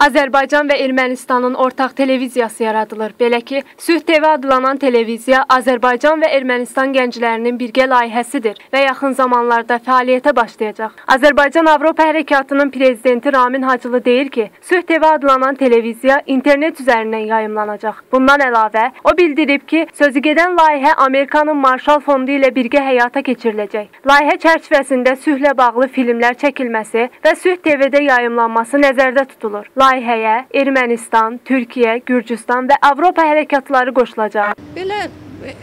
Azərbaycan və Ermənistanın ortaq televiziyası yaradılır. Belə ki, Sülh TV adlanan televiziya Azərbaycan və Ermənistan gənclərinin birgə layihəsidir və yaxın zamanlarda fəaliyyətə başlayacaq. Azərbaycan Avropa Hərəkatının prezidenti Ramin Hacılı deyir ki, Sülh TV adlanan televiziya internet üzərindən yayımlanacaq. Bundan əlavə, o bildirib ki, sözü gedən layihə Amerikanın Marshall Fondu ilə birgə həyata keçiriləcək. Layihə çərçivəsində sülhlə bağlı filmlər çəkilməsi və Sülh TV-də yayımlanması nəzərdə tutulur. Layihəyə Ermənistan, Türkiyə, Gürcüstan və Avropa hərəkatları qoşulacaq. Belə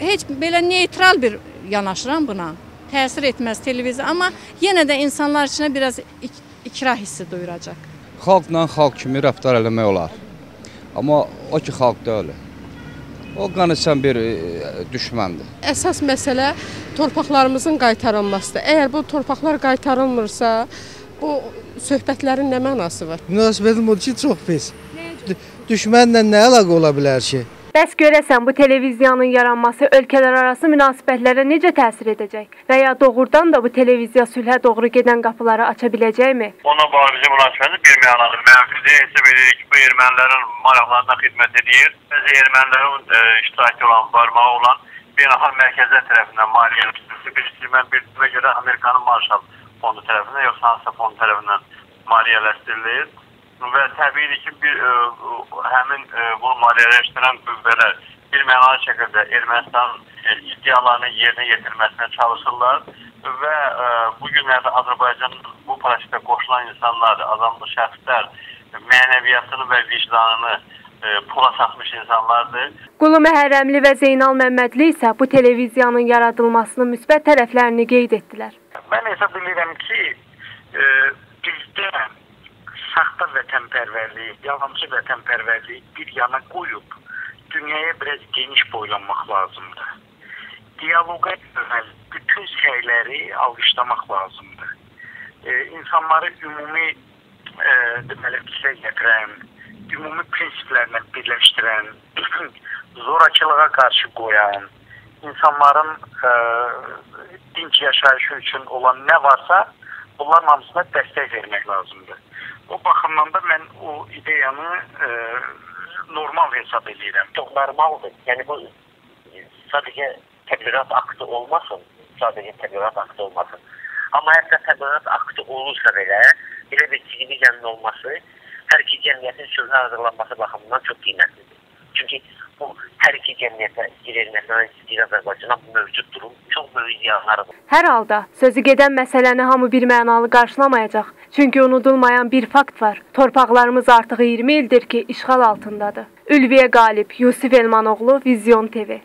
heç belə neytral bir yanaşıram buna. Təsir etməz televiziya, amma yenə də insanlar içinə biraz ikrah hissi duyuracaq. Xalqla xalq kimi rəftar eləmək olar. Amma o ki xalq deyil. O qanısan bir düşməndir. Əsas məsələ torpaqlarımızın qaytarılmasıdır. Əgər bu torpaqlar qaytarılmırsa, bu söhbətlərin nə mənası var? Münasibətim odur ki, çox pis. Düşmənlə nə əlaqə ola bilər ki? Bəs görəsən, bu televiziyanın yaranması ölkələrarası münasibətlərə necə təsir edəcək? Və ya doğrudan da bu televiziya sülhə doğru gedən qapıları aça biləcəkmi? Ona bağlı bizim münasibətimiz bir mənalı mənfidir. Hesab edirik ki, bu ermənilərin maraqlarına xidmət edir. Bəzi ermənilərin iştirakı olan, barmağı olan beynəlxalq mərkəzlər tərəfindən maliyyələşdirilir. Mən bildiyimə görə Amerikanın Marshall Fondu tərəfindən, yoxsa hansısa fond tərəfindən maliyyələşdirilir. Və təbiidir ki, həmin bu maliyyələşdirən qüvvələr bir mənalı şəkildə Ermənistanın iddialarını yerinə yetirməsinə çalışırlar və bu günlərdə Azərbaycanın bu prosesdə qoşulan insanlar, azamlı şəxslər mənəviyyatını və vicdanını pula satmış insanlardır. Qulu Məhərrəmli və Zeynal Məmmədli isə bu televiziyanın yaradılmasının müsbət tərəflərini qeyd etdilər. Mən hesab edirəm ki, bizdə saxta vətənpərvərliyi, yalançı vətənpərvərliyi bir yana qoyub dünyaya biraz geniş boylanmaq lazımdır. Diyaloqa yönəlik bütün səyləri alqışlamaq lazımdır. İnsanları ümumi deməli fikrə gətirən, ümumi prinsiplərlə birləşdirən, zorakılığa qarşı qoyan, insanların dinc yaşayışı üçün olan nə varsa, bunların hamısına dəstək vermək lazımdır. O baxımdan da mən o ideyanı normal hesab edirəm. Çox normaldır. Yəni bu sadəcə təbliğat aktı olmasın, sadəcə təbliğat aktı olmasın. Amma hətta təbliğat aktı olursa belə, belə bir televiziyanın olması hər iki cəmiyyətin sülhə hazırlanması baxımından çox qiymətlidir. Çünki bu hər iki cəmiyyətə, istəyir Ermənistana, istəyir Azərbaycana bu mövcud durum çox böyük ziyanları var. Hər halda sözü gedən məsələni hamı bir mənalı qarşılamayacaq. Çünki unudulmayan bir fakt var. Torpaqlarımız artıq 20 ildir ki, işğal altındadır. Ülviyə Qalib, Yusif Elmanoğlu, Vizyon TV.